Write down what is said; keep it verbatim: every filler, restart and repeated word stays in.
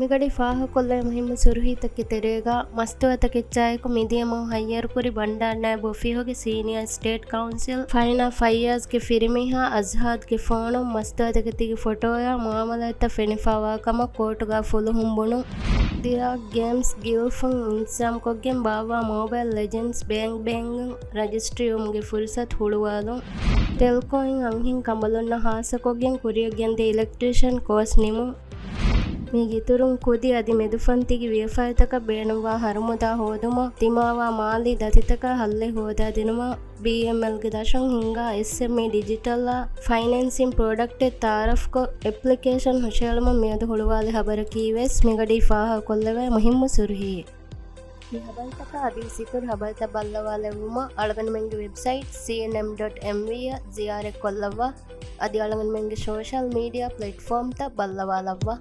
މިގަޑީ ފާހަގަކޮށްލެވޭ މުހިއްމު ސުރުހީތަކީ ތެރޭގަ، މަސްތުވާތަކެއްޗާއެކު މިދިޔަ މަހު ހައްޔަރުކުރި ބަންޑާރަ ނާއިބު އޮފީހުގެ ސީނިއާ ސްޓޭޓް ކައުންސިލް ފައިން އާފް ފައިވް ޔިއާސްގެ ފިރިމީހާ އަޒްހާދްގެ ފޯނުން މަސްތުވާތަކެތީގެ ފޮޓޯއާ މުއާމަލާތްތައް ފެނިފާވާ ކަމަށް ކޯޓުގަ ފުލުހުން ބުނުން. ދިރާކް ގޭމްސް ގިލްފުން އިންތިޒާމްކޮށްގެން ބާއްވާ މޯބައިލް ލެޖެންޑްސް ބޭންގް ބޭންގް ރަޖިސްޓްރީވުމުގެ ފުރުސަތު ހުޅުވާލުން. ޓެލްކޯއިން އަންހެން ކަނބަލުންނަށް ހާއްސަކޮށްގެން ކުރިއަށް ގެންދޭ އިލެކްޓްރީޝަން ކޯސް ނިމުން. މީގެ އިތުރުން ކުދި އަދި މެދުފަންތިގެ ވިޔަފާރިތަކަށް ބޭނުންވާ ހަރުމުދާ ހޯދުމަށް ދިމާވާ މާލީ ދަތިތަކާ ހައްލެއް ހޯދާދިނުމަށް ބީއެމްއެލްގެ ދަށުން ހިންގާ އެސްއެމްއީ ޑިޖިޓަލްއާ ފައިނޭންސިން ޕްރޮޑަކްޓެއް ތައާރަފްކޮށް، އެޕްލިކޭޝަން ހުށަހެޅުމަށް މިއަދު ހުޅުވާލި ހަބަރަކީވެސް މިގަޑީ ފާހަގަކޮށްލެވޭ މުހިއްމު ސުރުހީ. މި ހަބަރުތަކާ އަދިވެސް އިތުރު ހަބަރުތައް ބައްލަވާލެއްވުމަށް އަޅުގަނޑުމެންގެ ވެބްސައިޓް ސީއެންއެމް ޑޮޓް އެމްވީ އަށް ޒިޔާރަތްކޮށްލައްވާ. އަދި އަޅުގަނޑުމެންގެ ސޯޝަލް މީޑިއާ ޕްލެޓްފޯމްތައް ބައްލަވާލައްވާ.